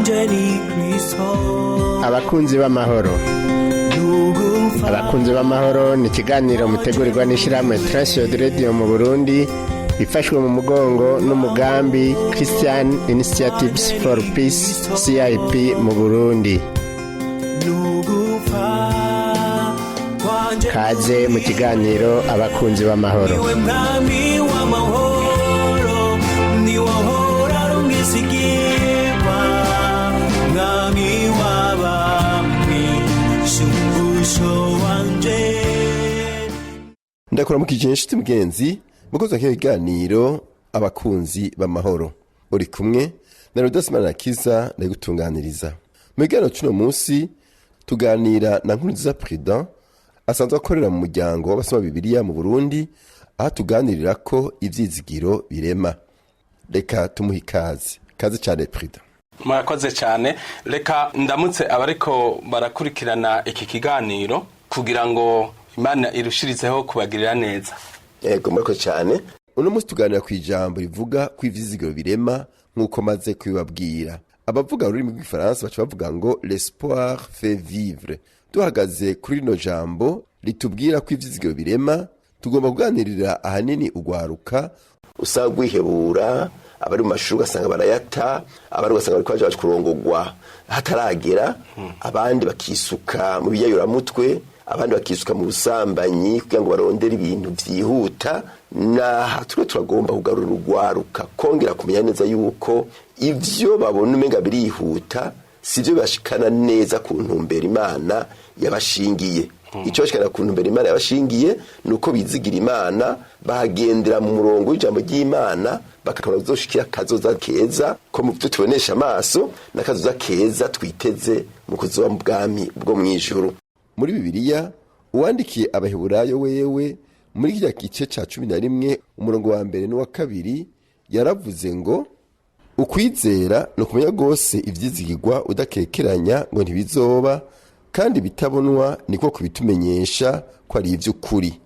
Wanje ni Kristo. Abakunzi b'amahoro. Nugupfa. Abakunzi b'amahoro ni ikiganiro mutegurirwa n'ishyirahamwe Transworld Radio mu Burundi, ifashwe mu mugongo n'umugambi Christian Initiatives for Peace, CIP mu Burundi. Nugupfa kwanje. Kaze mu kiganiro Abakunzi b'amahoro. Niwe mwami w'amahoro, niwe ahora ari umwizigirwa, mwami w'abami, shumbusho wanje. Ndakuramukije, inshuti mugenzi mukozi wa kino kiganiro Abakunzi b'Amahoro. Uri kumwe na Rudasimana Kiza, ndagutunganiriza mu kiganiro cy'uno munsi. Tuganira na Nkurunziza Prudent, asanzwe akorera mu muryango w'abasoma Bibiliya mu Burundi, aho tuganirira ko ivyizigiro birema. Reka tumuhe ikaze. Kaze cyane, Prudent. Murakoze cyane. Reka ndamutse abariko barakurikirana iki kiganiro kugira ngo Imana irushirizeho kubagirira neza. Yego, murakoze cyane. Uno munsi tuganira ku ijambo rivuga ko ivyizigiro birema, nk'uko maze kubibabwira. Abavuga ururimi rw'Igifaransa baca bavuga ngo "L'espoir fait vivre". Duhagaze kuri rino jambo ritubwira ko ivyizigiro birema, tugomba kuganirira ahanini ugwaruka usanga rwihebura, abari mu mashuri ugasanga barayata, abandi ugasanga bariko baja kurongogwa hataragera, abandi bakisuka mu biyayuramutwe, abandi bakisuka mu busambanyi kugira ngo barondere ibintu vyihuta. Naha turiko turagomba kugarura urugwaruka kongera kumenya neza yuko ivyo babona umenga birihuta sivyo bibashikana neza ku ntumbero Imana yabashingiye. Icyo bashikana ku ntumbero Imana yabashingiye ni uko bizigira Imana, bahagendera mu murongo w'ijambo ry'Imana, bakabona kuzoshikira akazoza keza ko mu byo tubonesha amaso n'akazoza keza twiteze mu kuzoba mu bwami bwo mw'ijuru. Muri Bibiliya, uwandikiye Abaheburayo wewe, muri kirya gice ca 11, umurongo wa mbere n'uwa kabiri, yaravuze ngo ukwizera ni ukumenya rwose ivyizigirwa udakekeranya ngo ntibizoba, kandi bitabonwa niko kubitumenyesha ko ari ivy'ukuri.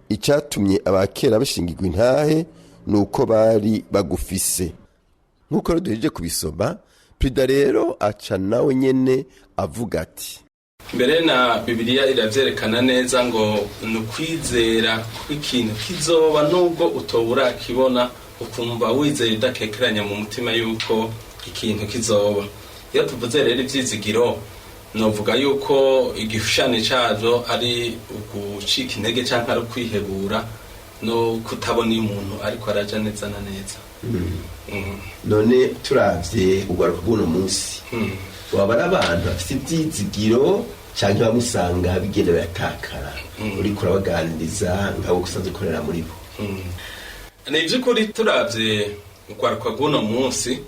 Icatumye abakera bashingirwa intahe ni uko bari bagufise. Nk'uko rero duhejeje kubisoma, Perezida rero aca nawe nyene avuga ati: Mbere na Bibiliya iravyerekana neza ngo ni ukwizera kw'ikintu kizoba nubwo utobura kibona, ukumva wizeye udakekeranya mu mutima yuko ikintu kizoba. Iyo tuvuze rero ivyizigiro, novuga yuko igishushanyo cavyo ari ugucika intege canke ari ukwihebura no kutabona iyo umuntu ariko araja neza na neza. None turavye urwaruka bw'uno munsi, waba ari abantu bafite ivyizigiro canke bamusanga bigenda biratakara, uriko urabaganiriza nk'abo usanzwe ukorera muri bo? Ni iby'ukuri, turavye urwaruka rw'uno munsi,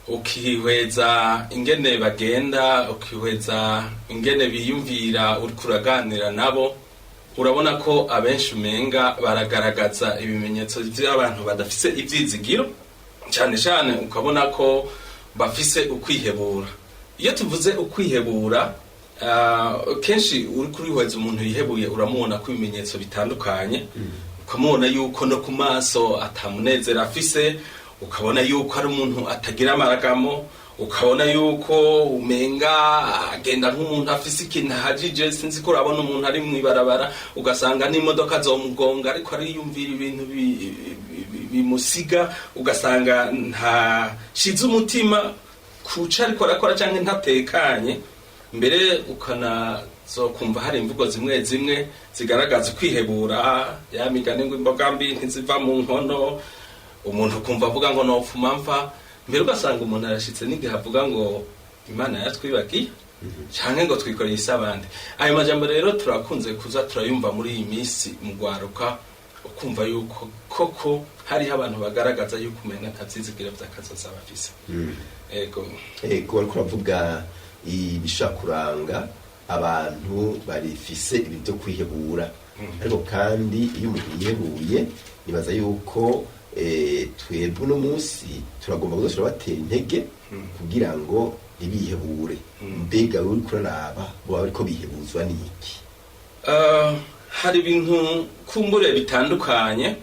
ukihweza ingene bagenda, ukihweza ingene biyumvira, uriko uraganira nabo, urabona ko abenshi umenga baragaragaza ibimenyetso by'abantu badafise ivyizigiro, cyane cyane ukabona ko bafise ukwihebura. Iyo tuvuze ukwihebura, kenshi uri kurihweza umuntu yihebuye, uramubona ko ibimenyetso bitandukanye, ukamubona yuko no ku maso atamunezero afise, ukabona yuko ari umuntu atagira amaragamo, ukabona yuko umenga agenda nk'umuntu afise ikintu ahajije. Sinzi ko urabona umuntu ari mw'ibarabara, ugasanga n'imodoka zomugonga, ariko ariyumvira ibintu bimusiga, ugasanga ntashize umutima kuca ariko arakora canke ntatekanye. Mbere ukanazokumva hari imvugo zimwe zimwe zigaragaza kwihebura, ya migani ngo imboga mbi ntiziva mu nkono, umuntu ukumva avuga ngo nopfuma mfa. Mbere ugasanga umuntu arashitse n'igihe avuga ngo Imana yatwibagiye canke ngo twikoreye isabandi. Ayo majambo rero turakunze kuza turayumva muri iyi minsi mu rwaruka, ukumva yuko koko hariho abantu bagaragaza yuko umenga nta vyizigiro vy'akazoza bafise. Ego. Ego, bariko uravuga ibishobora kuranga abantu barifise ibintu byo kwihebura. Ariko kandi iyo umuntu yihebuye, nibaza yuko twebwe uno munsi turagomba kuza turabatera intege kugira ngo ntibihebure. Mbega wowe uriko uraraba, boba bariko bihebuzwa n'iki? Hari ibintu kumbure bitandukanye,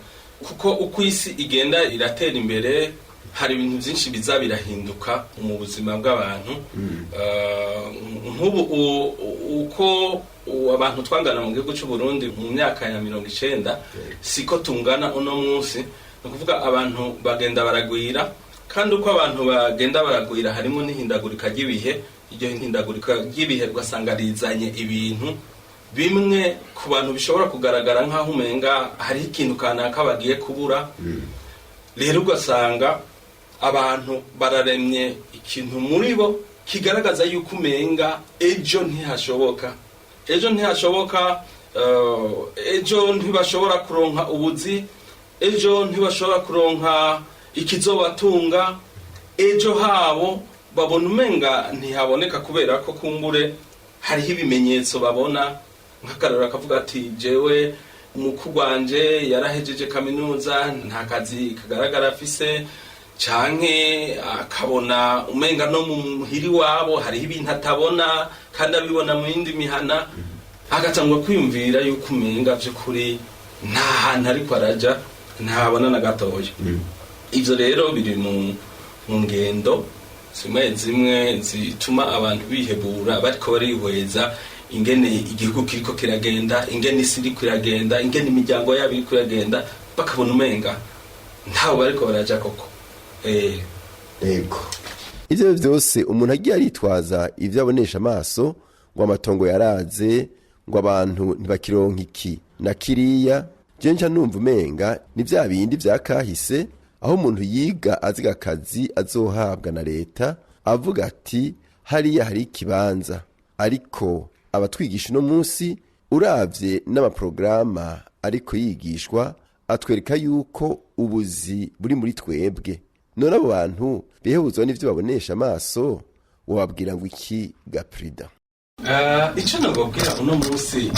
kuko uko isi igenda iratera imbere. Hari ibintu byinshi biza birahinduka mu buzima bw'abantu. Nk'ubu uko abantu twangana mu gihugu cy'u Burundi mu myaka ya 90 siko tungana uno munsi. Ni ukuvuga abantu bagenda baragwira, kandi uko abantu bagenda baragwira harimo n'ihindagurika ry'ibihe. Iryo hindagurika ry'ibihe ugasanga rizanye ibintu bimwe ku bantu bishobora kugaragara nk'aho umenga hariho ikintu kanaka bagiye kubura. Rero ugasanga abantu bararemye ikintu muri bo kigaragaza yuko umenga ejo ntihashoboka, ejo ntihashoboka, ejo ntibashobora kuronka ubuzi, ejo ntibashobora kuronka ikizobatunga, ejo habo babona umenga ntihaboneka, kubera ko kumbure hariho ibimenyetso babona. Nk'akarorero, akavuga ati: "Jewe mukuru wanje yarahejeje kaminuza, nta kazi kagaragara afise," canke akabona umenga no mu muhiri wabo hariho ibintu atabona kandi abibona mu yindi mihana, agatangwa kwiyumvira yuko umenga vy'ukuri nta hantu ariko araja, ntabona na gatoya. Ivyo rero biri mu ngendo zimwe zimwe zituma abantu bihebura bariko barihweza ingene igihugu kiriko kiragenda, ingene isi iriko iragenda, ingene imiryango yabo iriko iragenda, bakabona umenga ntawe bariko baraja koko. Ego, ivyo vyose umuntu agiye aritwaza ivyo abonesha amaso, ngo amatongo yaraze, ngo abantu ntibakironka iki na kiriya, je nca numva umenga ni vya bindi vya kahise, aho umuntu yiga aziga akazi azohabwa na leta, avuga ati: "Hariya hari ikibanza." Ariko abatwigisha uno munsi, uravye n'amaporogaramu ariko yigishwa, atwereka yuko ubuzi buri muri twebwe. None abo bantu bihebuzwa n'ivyo babonesha amaso, wababwira ngo iki gaprida? Icyo nababwira uno munsi,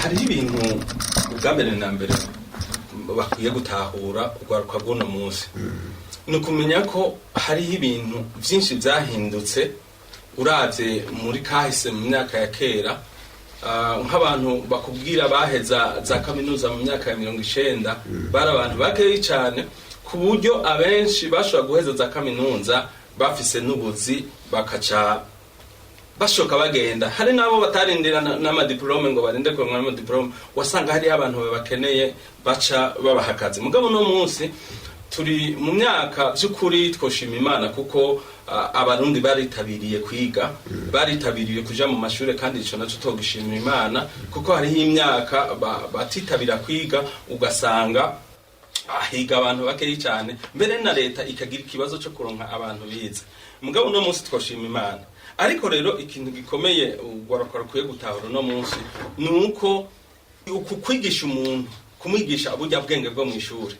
hariho ibintu ubwa mbere na mbere bakwiye gutahura. Urwaruka rw'uno munsi ni ukumenya ko hariho ibintu byinshi byahindutse uravye muri kahise, mu myaka ya kera. Nk'abantu bakubwira baheza za kaminuza mu myaka ya 90 bari abantu bakeyi cyane, ku buryo abenshi bashobora guheza za kaminuza bafise n'ubuzi, bakaca bashoka bagenda. Hari n'abo batarindira n'amadiplome ngo barinde kuronka n'amadiplome, wasanga hariho abantu babakeneye, baca babaha akazi. Mugabo uno munsi turi mu myaka by'ukuri twoshima Imana, kuko Abarundi baritabiriye kwiga, baritabiriye kuja mu mashure, kandi ico naco togishimira Imana, kuko hariho imyaka batitabira kwiga, ugasanga higa abantu bakeyi cyane, mbere na leta ikagira ikibazo cyo kuronka abantu bize. Mugabo uno munsi twoshima Imana. Ariko rero ikintu gikomeye urwaruka rukwiye gutahura uno munsi ni uko uku kwigisha umuntu, kumwigisha uburyo bwenge bwo mu ishuri,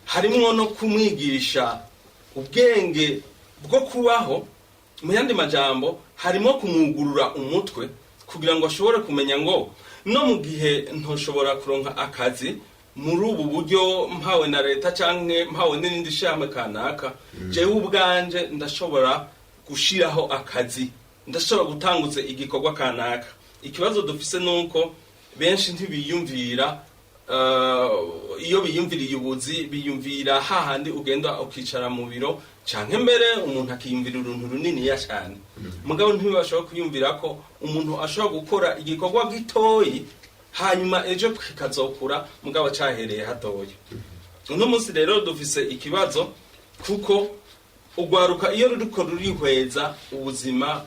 harimwo no kumwigisha ubwenge bwo kubaho. Mu yandi majambo, harimo kumwugurura umutwe kugira ngo ashobore kumenya ngo no mu gihe ntoshobora kuronka akazi muri ubu buryo mpawe na leta canke mpawe n'irindi shirahamwe kanaka, jewe ubwanje ndashobora gushiraho akazi, ndashobora gutanguza igikorwa kanaka. Ikibazo dufise nuko benshi ntibiyumvira. Iyo biyumviriye ubuzi, biyumvira hahandi ugenda ukicara mu biro, canke mbere umuntu akiyumvira uruntu runiniya cyane. Mugabo ntibashobora kwiyumvira ko umuntu ashobora gukora igikorwa gitoyi, hanyuma ejo kikazokura, mugabo cahereye hatoya. Uno munsi rero dufise ikibazo, kuko urwaruka iyo ruriko rurihweza ubuzima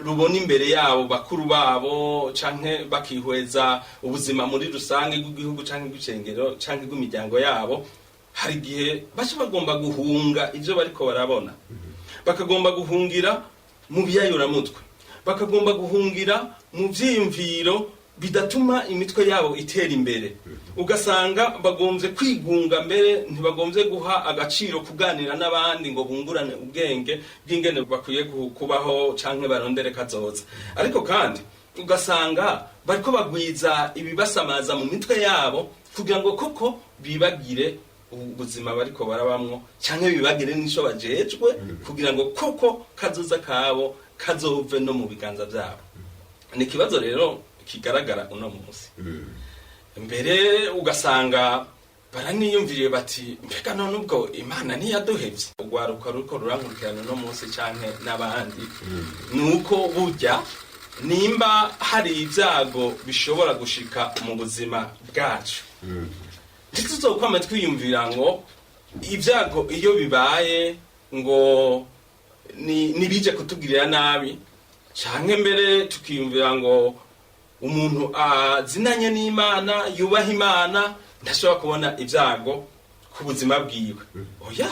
rubona imbere yabo bakuru babo, canke bakihweza ubuzima muri rusange bw'igihugu canke bw'icengero canke bw'imiryango yabo, hari igihe baca bagomba guhunga ivyo bariko barabona, bakagomba guhungira mu biyayuramutwe, bakagomba guhungira mu vyiyumviro bidatuma imitwe yabo itera imbere. Ugasanga bagomvye kwigunga, mbere ntibagomvye guha agaciro kuganira n'abandi ngo bungurane ubwenge bw'ingene bakwiye kubaho canke barondere kazoza. Ariko kandi ugasanga bariko bagwiza ibibasamaza mu mitwe yabo kugira ngo koko bibagire ubuzima bariko barabamwo, canke bibagire n'ico bajejwe, kugira ngo koko kazoza kabo kazove no mu biganza vyabo. Ni ikibazo rero kigaragara uno munsi. Mbere ugasanga Baraniyumviriye bati: "Mbega none ubwo Imana ntiyaduhevye?" Urwaruka ruriko rurankurikirana uno munsi canke n'abandi, ni uko burya nimba hari ibyago bishobora gushika mu buzima bwacu, ntituzokwama twiyumvira ngo ibyago iyo bibaye ngo nibije kutugirira nabi, canke mbere tukiyumvira ngo umuntu azinanye n'Imana, yubaha Imana, ntashobora kubona ibyago ku buzima bwiwe. Oya,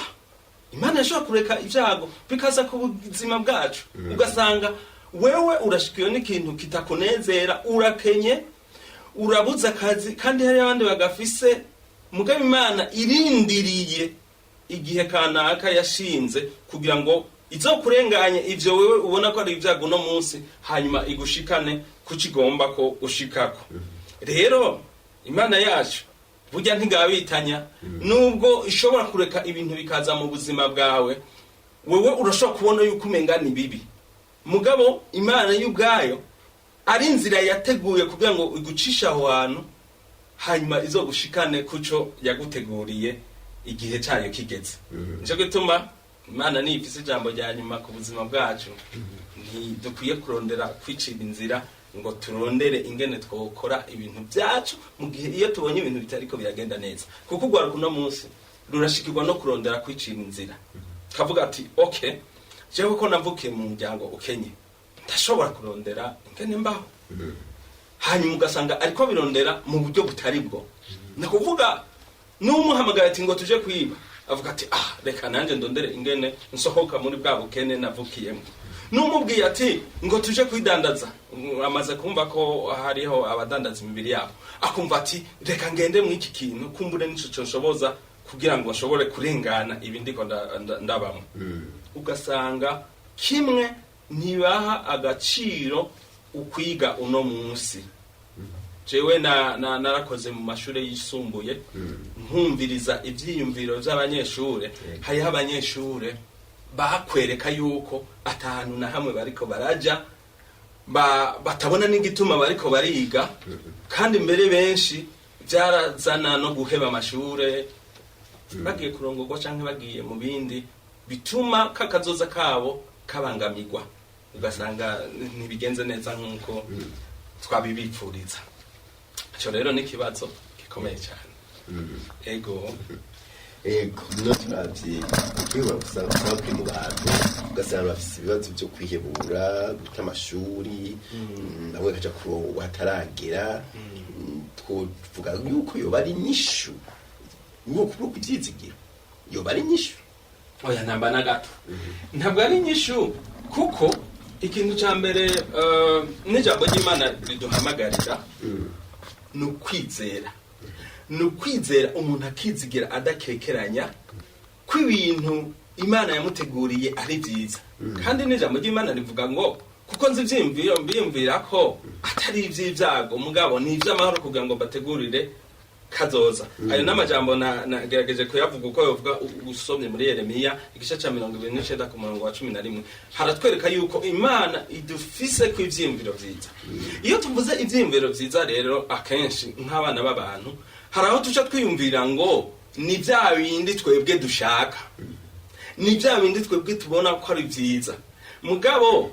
Imana yashobora kureka ibyago bikaza ku buzima bwacu, ugasanga wewe urashikiwe n'ikintu kitakunezera, urakenye, urabuze akazi kandi hari abandi bagafise. Mugabo Imana irindiriye igihe kanaka yashinze kugira ngo izokurenganye ivyo wewe ubona ko ari ibyago uno munsi, hanyuma igushikane kuco igomba ko ushikako. Rero Imana yacu burya ntigabitanya. Nubwo ishobora kureka ibintu bikaza mu buzima bwawe, wewe urashobora kubona yuko umenga ni bibi, mugabo Imana y'ubwayo ari inzira yateguye kugira ngo igucishe aho hantu, hanyuma izogushikane kuco yaguteguriye igihe cyayo kigeze. Nico gituma Imana niyo ifise ijambo rya nyuma ku buzima bwacu. Ntidukwiye kurondera kwicira inzira ngo turondere ingene twokora ibintu byacu mu gihe iyo tubonye ibintu bitariko biragenda neza, kuko urwaruka uno munsi rurashikirwa no kurondera kwicira inzira, kavuga ati: "Okay, jewe ko navukiye mu muryango ukenye, ndashobora kurondera ingene mbaho." Hanyuma ugasanga ariko birondera mu buryo butari bwo. Ni ukuvuga n'umuhamagaye ati ngo tuje kwiba, avuga ati: "Ah, reka nanjye ndondere ingene nsohoka muri bwa bukene navukiyemo." N'umubwiye ati ngo tuje kwidandaza, amaze kumva ko hariho abadandaza imibiri yabo, akumva ati: "Reka ngende mu iki kintu, kumbure nico nshoboza kugira ngo nshobore kurengana ibi ndiko ndabamwo." Ugasanga kimwe ntibaha agaciro ukwiga uno munsi. Jewe na narakoze mu mashuri yisumbuye, nkumviriza ivyiyumviro vy'abanyeshure. Hariho abanyeshure bakwereka yuko atahantu na hamwe bariko baraja, batabona n'igituma bariko bariga, kandi mbere benshi vyarazana no guheba amashure, bagiye kurongorwa canke bagiye mu bindi bituma kakazoza kabo kabangamirwa, ugasanga ntibigenze neza nk'uko twabibipfuriza. Ico rero ni ikibazo gikomeye cyane, ego. Ego, no turavye kwihebura usanga kuri mu bantu, ugasanga bafise ibibazo vyo kwihebura, guta amashuri, bamwe bakaja kurongorwa hataragera. Twovuga yuko yoba ari inyishu nuko ivyizigiro yoba ari inyishu? Oya, namba na gato, ntabwo ari inyishu, kuko ikintu cya mbere n'ijambo ry'Imana riduhamagarira ni ukwizera. Ni ukwizera, umuntu akizigira adakekeranya ko ibintu Imana yamuteguriye ari byiza. Kandi n'ijambo ry'Imana rivuga ngo: "Kuko nzi ivyiyumviro mbiyumvira ko atari ivy'ibyago, mugabo ni ivy'amahoro, kugira ngo mbategurire kazoza." Ayo n'amajambo nagerageje kuyavuga uko yovuga. Usomye muri Yeremiya igice ca 29 ku murongo wa 11, haratwereka yuko Imana idufise ko ivyiyumviro vyiza. Iyo tuvuze ivyiyumviro vyiza rero, akenshi nk'abana b'abantu hari aho tuca twiyumvira ngo ni vya bindi twebwe dushaka, ni bya bindi twebwe tubona ko ari vyiza. Mugabo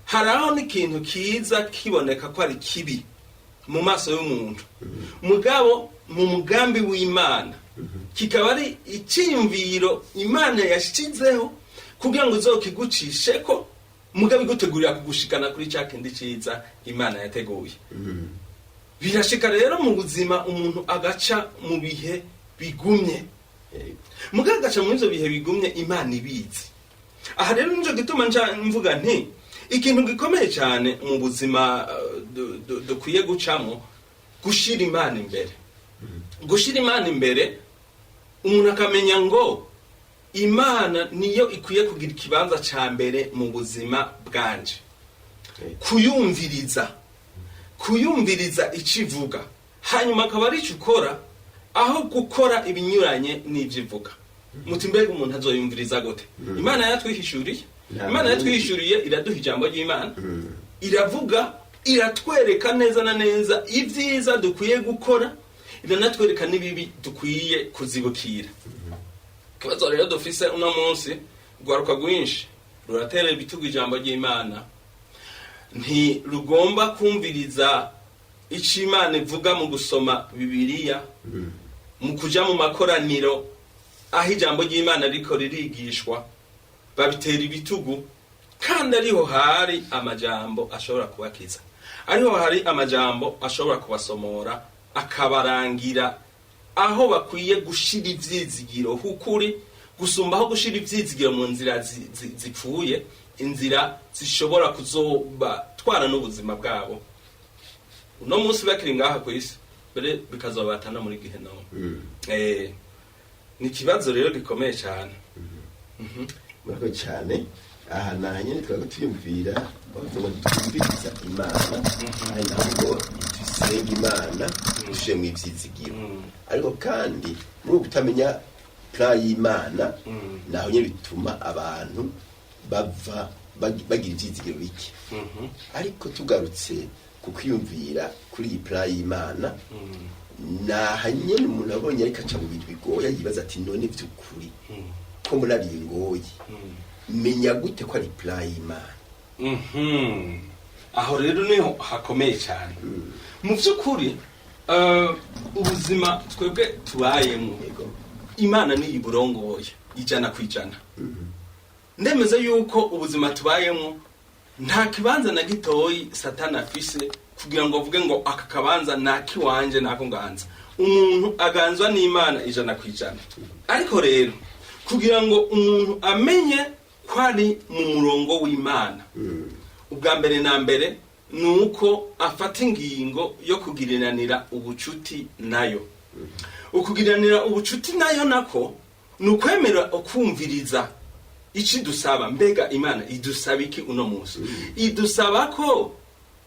hari aho n'ikintu kiza kiboneka ko ari kibi mu maso y'umuntu, mugabo mu mugambi w'Imana kikaba ari icyiyumviro Imana yashyizeho kugira ngo izokigucishe ko, mugabo igutegurira kugushikana kuri cya kindi ciza Imana yateguye. Birashika rero mu buzima umuntu agaca mu bihe bigumye, mugabo agaca muri ivyo bihe bigumye Imana ibizi. Aha rero nico gituma nca mvuga nti ikintu gikomeye cyane mu buzima dukwiye gucamo, gushira Imana imbere. Gushira Imana imbere, umuntu akamenya ngo Imana niyo ikwiye kugira ikibanza ca mbere mu buzima bwanje, kuyumviriza, kuyumviriza icyo ivuga, hanyuma akaba ari cyo ukora aho gukora ibinyuranye n'ibyo ivuga. Muti: "Mbega umuntu azoyumviriza gute?" Imana yatwihishuriye. Imana yatwihishuriye, iraduha ijambo ry'Imana, iravuga, iratwereka neza na neza ibyiza dukwiye gukora. Iranatwereka n'ibibi dukwiye kuzibukira. Ikibazo rero dufise uno munsi, urwaruka rwinshi ruratera ibitugu ijambo ry'Imana, ntirugomba kumviriza icyo Imana ivuga mu gusoma Bibiliya, mu kuja mu makoraniro aho ijambo ry'Imana riko ririgishwa. Babitera ibitugu kandi ariho hari amajambo ashobora kubakiza, ariho hari amajambo ashobora kubasomora, akabarangira aho bakwiye gushira ivyizigiro hukuri, gusumba aho gushira ivyizigiro mu nzira zipfuye, inzira zishobora kuzobatwara n'ubuzima bwabo uno munsi bakiri ngaha ku isi, mbere bikazobata no muri gehinomu. Ni ikibazo rero gikomeye cyane. Murakoze cyane. Aha naha nyine twaba tuyumvira, bavuga ngo twumviriza Imana, ari ntabwo dusenga Imana dushyire mu ibyizigiro. Ariko kandi muri uko kutamenya plan y'Imana, naho nyine bituma abantu bava bagira ibyizigiro bike. Ariko tugarutse ku kwiyumvira kuri iyi plan y'Imana, naha nyine umuntu abonye ariko aca mu bintu bigoye, yibaza ati: "None by'ukuri ko muri bingoye, menya gute ko ari plan y'Imana?" Aho rero niho hakomeye cyane. Mu by'ukuri, ubuzima twebwe tubayemo, Imana niyo iburongoye 100%. Ndemeza yuko ubuzima tubayemo nta kibanza na gitoyi Satani afise kugira ngo avuge ngo aka kabanza ni akiwanje, nako nganza. Umuntu aganzwa n'Imana 100%. Ariko rero kugira ngo umuntu amenye ko ari mu murongo w'Imana, ubwa mbere na mbere ni uko afata ingingo yo kugiriranira ubucuti nayo. Ukugiranira ubucuti nayo nako ni ukwemera ukumviriza icyo idusaba. Mbega Imana idusaba iki uno munsi? Idusaba ko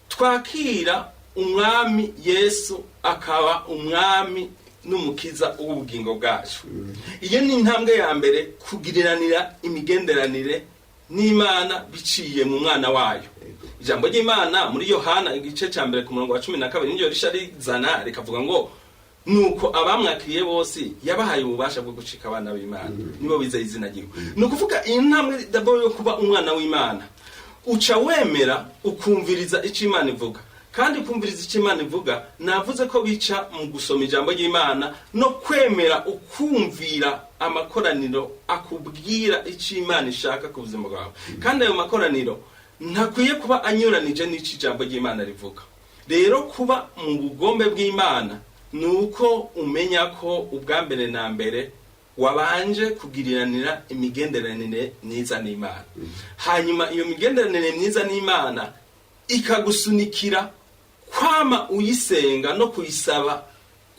twakira Umwami Yesu akaba Umwami n'Umukiza w'ubugingo bwacu. Iyo ni intambwe ya mbere, kugiriranira imigenderanire n'Imana biciye mu mwana wayo. Ijambo ry'Imana muri Yohana igice cya mbere ku murongo wa 12 niryo risha rizana rikavuga ngo: "Nuko abamwakiriye bose yabahaye ububasha bwo gucika abana b'Imana, nibo bizeye izina ryiwe." Ni ukuvuga iyi ntambwe d'abord yo kuba umwana w'Imana, uca wemera ukumviriza icyo Imana ivuga. Kandi kumviriza icyo Imana ivuga, navuze ko bica mu gusoma ijambo ry'Imana no kwemera ukumvira amakoraniro akubwira icyo Imana ishaka ku buzima bwawe. Kandi ayo makoraniro ntakwiye kuba anyuranije n'icyo ijambo ry'Imana rivuga. Rero kuba mu bugombe bw'Imana ni uko umenya ko ubwa mbere na mbere wabanje kugiriranira imigenderanire myiza n'Imana, hanyuma iyo migenderanire myiza n'Imana ikagusunikira kwama uyisenga no kuyisaba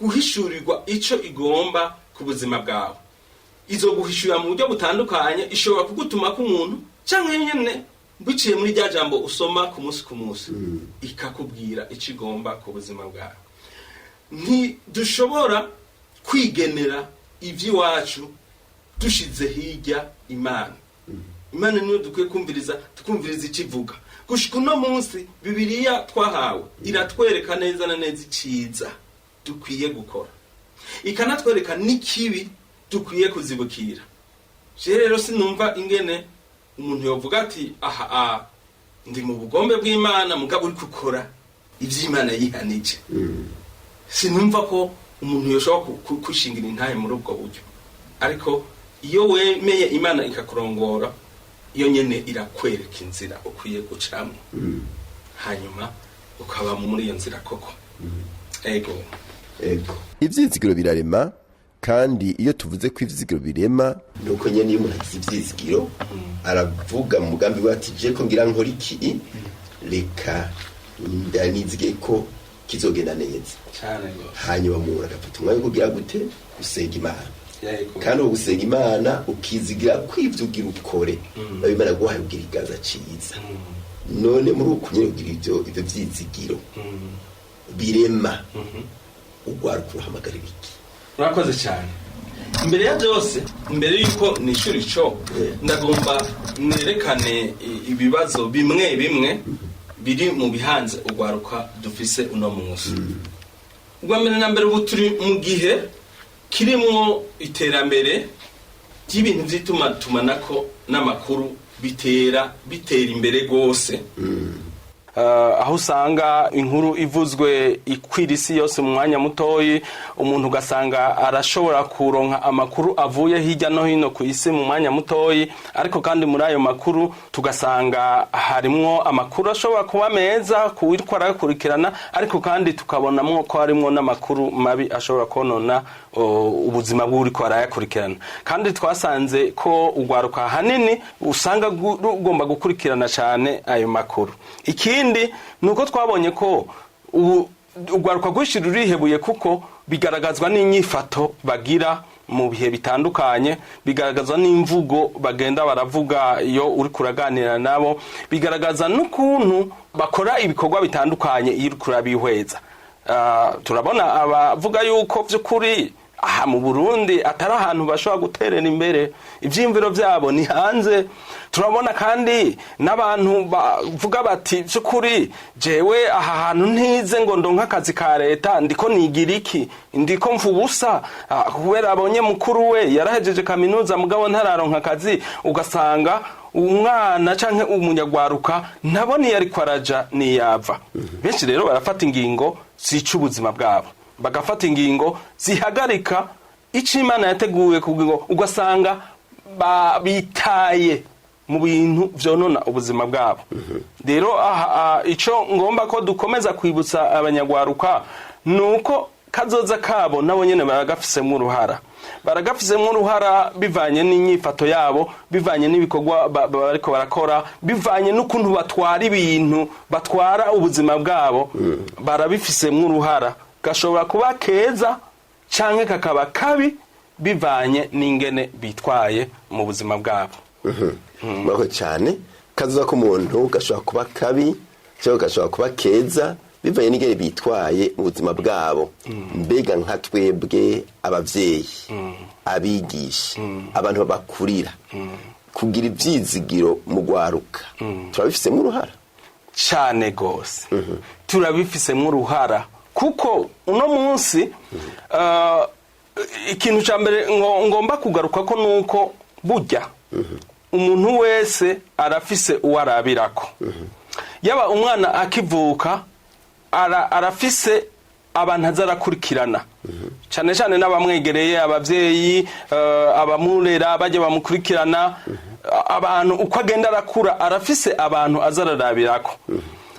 guhishurirwa icyo igomba ku buzima bwawe. Izo guhishurira mu buryo butandukanye, ishobora kugutuma k'umuntu cyangwa nyine biciye muri rya jambo usoma ku munsi ku munsi, ikakubwira icyo igomba ku buzima bwawe. Ntidushobora kwigenera iby'iwacu dushize hirya Imana. Imana niyo dukwiye kumviriza, tukumviriza icyo ivuga. Gushika uno munsi, Bibiliya twahawe iratwereka neza na neza iciza dukwiye gukora, ikanatwereka n'ikibi dukwiye kuzibukira. Je rero sinumva ingene umuntu yovuga ati: "Aha a ndi mu bugombe bw'Imana," mugabo uri gukora iby'Imana yihanije. Sinumva ko umuntu yoshobora kwishingira intahe muri ubwo buryo. Ariko iyo wemeye Imana ikakurongora, iyo nyene irakwereka inzira ukwiye gucamo, hanyuma ukaba muri iyo nzira koko. Ego. Ego, ivyizigiro birarema. Kandi iyo tuvuze ko ivyizigiro birema, nuko nyene iyo umuntu agize ivyizigiro, aravuga mu mugambi we ati: "Je ko ngira nkora iki, reka ndanizige ko kizogenda neza." Cyane rwose. Hanyuma umuntu agafata umwanya wo kugira gute? Gusenga Imana. Yego. Kandi uwo gusenga Imana, ukizigira ko ivyo ugira ukore, nawe Imana guhaye ugira iganza ciza. None muri uku nyene kugira ivyo vyizigiro birema, ugwaruka uruhamagara ibiki? Murakoze cyane. Imbere ya byose, mbere y'uko nishura ico, ndagomba nerekane ibibazo bimwe bimwe biri mu bihanze ugwaruka dufise uno munsi. Ubwa mbere na mbere, ubu turi mu gihe kirimwo iterambere ry'ibintu vy'itumatumanako n'amakuru bitera bitera imbere rwose, aho usanga inkuru ivuzwe ikwira isi yose mu mwanya mutoyi. Umuntu ugasanga arashobora kuronka amakuru avuye hirya no hino ku isi mu mwanya mutoyi. Ariko kandi muri ayo makuru tugasanga harimwo amakuru ashobora kuba meza kuwitwa arayakurikirana, ariko kandi tukabonamwo ko harimwo n'amakuru mabi ashobora konona ubuzima bw'uriko arayakurikirana. Kandi twasanze ko urwaruka ahanini usanga rugomba gukurikirana cyane ayo makuru. Ikindi ni uko twabonye ko ubu urwaruka rwinshi rurihebuye, kuko bigaragazwa n'inyifato bagira mu bihe bitandukanye, bigaragazwa n'imvugo bagenda baravuga iyo uri kuraganira nabo, bigaragaza n'ukuntu bakora ibikorwa bitandukanye iyo uri kurabihweza. Turabona abavuga yuko by'ukuri aha mu Burundi atari ahantu bashobora guterera imbere, ivyiyumviro vyabo ni hanze. Turabona kandi n'abantu bavuga bati: "By'ukuri jewe aha hantu ntize ngo ndonke akazi ka leta, ndiko nigira iki? Ndiko mfa ubusa." Kubera abonye mukuru we yarahejeje kaminuza mugabo ntararonka akazi. Ugasanga umwana canke umunyagwaruka ntabona iyo ariko araja niyava. Benshi rero barafata ingingo zica ubuzima bwabo, bagafata ingingo zihagarika ico Imana yateguye kugira ngo, ugasanga bitaye mu bintu vyonona ubuzima bwabo. Rero aha, ico ngomba ko dukomeza kwibutsa abanyagwaruka ni uko kazoza kabo nabo nyene baragafisemwo uruhara, baragafisemwo uruhara bivanye n'inyifato yabo, bivanye n'ibikorwa bariko barakora, bivanye n'ukuntu batwara ibintu, batwara ubuzima bwabo. Barabifisemwo uruhara, gashobora kuba keza canke kakaba kabi bivanye n'ingene bitwaye mu buzima bwabo. Murakoze cyane. Kazoza k'umuntu gashobora kuba kabi cyangwa gashobora kuba keza bivanye n'ingene bitwaye mu buzima bwabo. Mbega nka twebwe abavyeyi, abigisha, abantu babakurira, kugira ivyizigiro mu rwaruka turabifisemo uruhara? Cane gose turabifisemo uruhara, kuko uno munsi ikintu ca mbere ngomba kugaruka ko nuko burya umuntu wese arafise uwo arabirako. Yaba umwana akivuka, arafise abantu aza arakurikirana, cyane cyane n'abamwegereye, abavyeyi, abamurera, bajya bamukurikirana. Abantu uko agenda arakura arafise abantu aza ararabirako.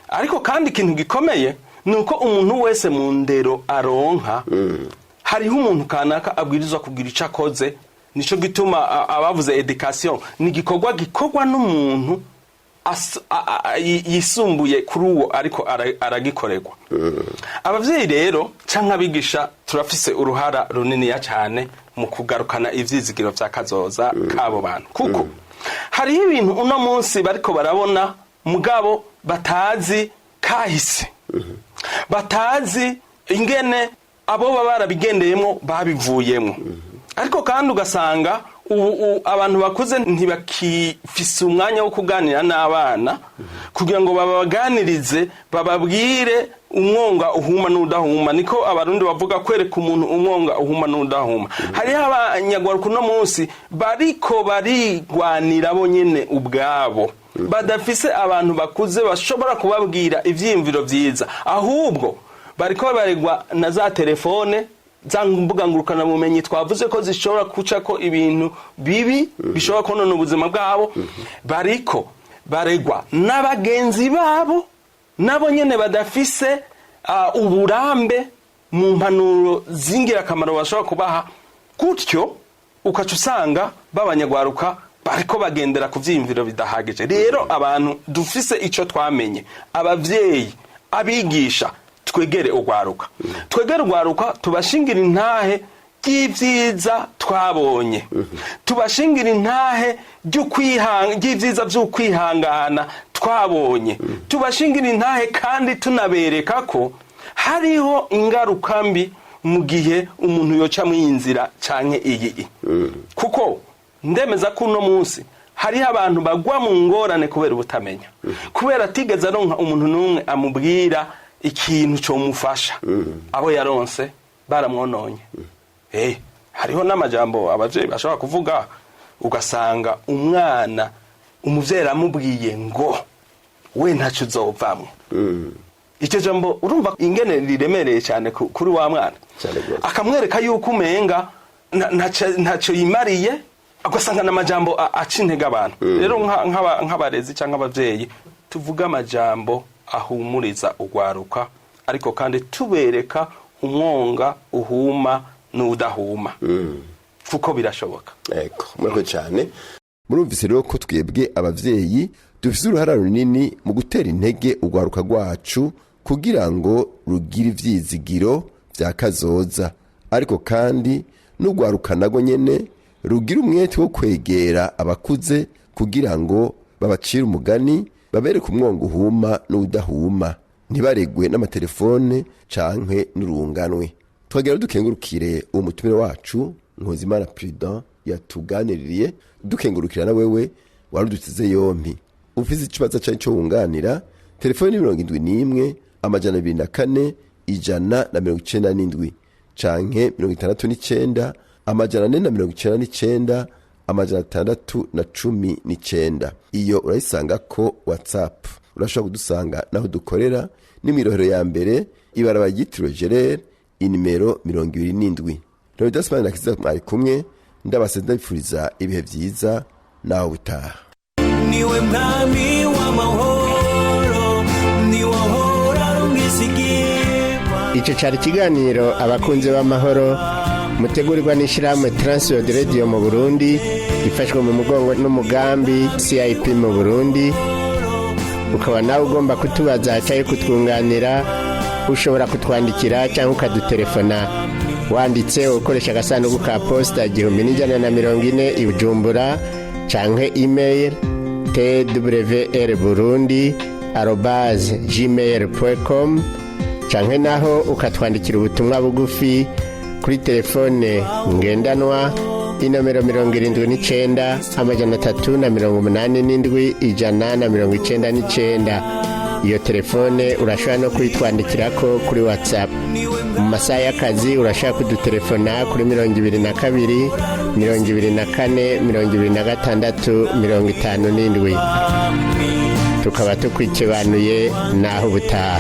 Ariko kandi ikintu gikomeye ni uko umuntu wese mu ndero aronka hariho umuntu kanaka abwirizwa kugira ico akoze. Nico gituma abavuze éducation ni igikorwa gikorwa n'umuntu yisumbuye kuri uwo ariko aragikorerwa. Abavyeyi rero canke abigisha turafise uruhara runiniya cane mu kugarukana ivyizigiro vya kazoza k'abo bantu, kuko hariho ibintu uno munsi bariko barabona mugabo batazi kahise, batazi ingene abo baba barabigendeyemo babivuyemo. Ariko kandi ugasanga ubu abantu bakuze ntibakifise umwanya wo kuganira n'abana kugira ngo babaganirize, bababwire umwonga uhuma n'udahuma. Niko Abarundi bavuga, kwereka umuntu umwonga uhuma n'udahuma. Hariho abanyarwanda uno munsi bariko barigwanira bo nyene ubwabo, badafise abantu bakuze bashobora kubabwira ivyiyumviro vyiza, ahubwo bariko baregwa na za telefone, za mbuga ngurukanabumenyi twavuze ko zishobora gucako ibintu bibi bishobora konona ubuzima bwabo. Bariko baregwa n'abagenzi babo, nabo nyene badafise uburambe mu mpanuro z'ingirakamaro bashobora kubaha. Gutyo ukaca usanga b'abanyagwaruka bariko bagendera ku vyiyumviro bidahagije. Rero abantu dufise ico twamenye, abavyeyi, abigisha, twegere urwaruka, twegere urwaruka, tubashingira intahe ry'ibyiza twabonye, tubashingira intahe ry'ibyiza by'ukwihangana twabonye, tubashingira intahe kandi tunabereka ko hariho ingaruka mbi mu gihe umuntu yoca mu iyi nzira canke iyi. Kuko ndemeza ko uno munsi hariho abantu bagwa mu ngorane kubera ubutamenya, kubera atigeze aronka umuntu n'umwe amubwira. ikintu comufasha, abo yaronse baramwononye. Hariho n'amajambo abavyeyi bashobora kuvuga, ugasanga umwana umuvyeyi aramubwiye ngo we ntacyo uzovamwo. Icyo jambo urumva ingene riremereye cyane kuri wa mwana. Cyane rwose. Akamwereka yuko umenga ntacyo yimariye, ugasanga n'amajambo aca intege abantu. Rero nk'abarezi cyangwa abavyeyi, tuvuge amajambo ahumuriza ugwaruka, ariko kandi tubereka umwonga uhuma n'udahuma, kuko birashoboka. Ego, murakoze cyane. Murumvise rero ko twebwe abavyeyi dufise uruhara runini mu gutera intege urwaruka rwacu kugira ngo rugire ivyizigiro vya kazoza, ariko kandi n'urwaruka narwo nyene rugira umwete wo kwegera abakuze kugira ngo babacire umugani, babereke umwongo uhuma n'udahuma, ntibaregwe n'amatelefone canke n'urunganwe. Twagera dukengurukire uwo mutumire wacu Nkuzimana Prudent yatuganiririye, dukengurukira na wewe warudutize yompi. Ufise ikibazo canke ico wunganira, telefone ni 71 204 197 canke 69 499 619. Iyo urayisanga ko WhatsApp. Urashobora kudusanga naho dukorera ni mw'irohero ya mbere, ibarabara ryitiriwe Gerere, inimero 27. Leonidas Nakiza mwari kumwe, ndabase ndabifuriza ibihe vyiza naho butaha. Niwe mwami w'amahoro, niwe ahora ari umwizigirwa. Icyo cyari ikiganiro Abakunzi b'Amahoro, mutegurirwa n'ishyirahamwe Transworld Radio mu Burundi, ifashwe mu mugongo n'umugambi CIP mu Burundi. Ukaba nawe ugomba kutubaza cyangwa kutwunganira, ushobora kutwandikira cyangwa ukadutelefona wanditse ukoresha agasanduku ka posita 1140 i Bujumbura, canke email twrburundi@gmail.com, canke naho ukatwandikira ubutumwa bugufi kuri telefone ngendanwa, inomero 79 387 199. Iyo telefone urashobora no kuyitwandikirako kuri WhatsApp. Mu masaha y'akazi urashobora kudutelefona kuri 22 24 26 57. Tukaba tukwikebanuye, naho ubutaha.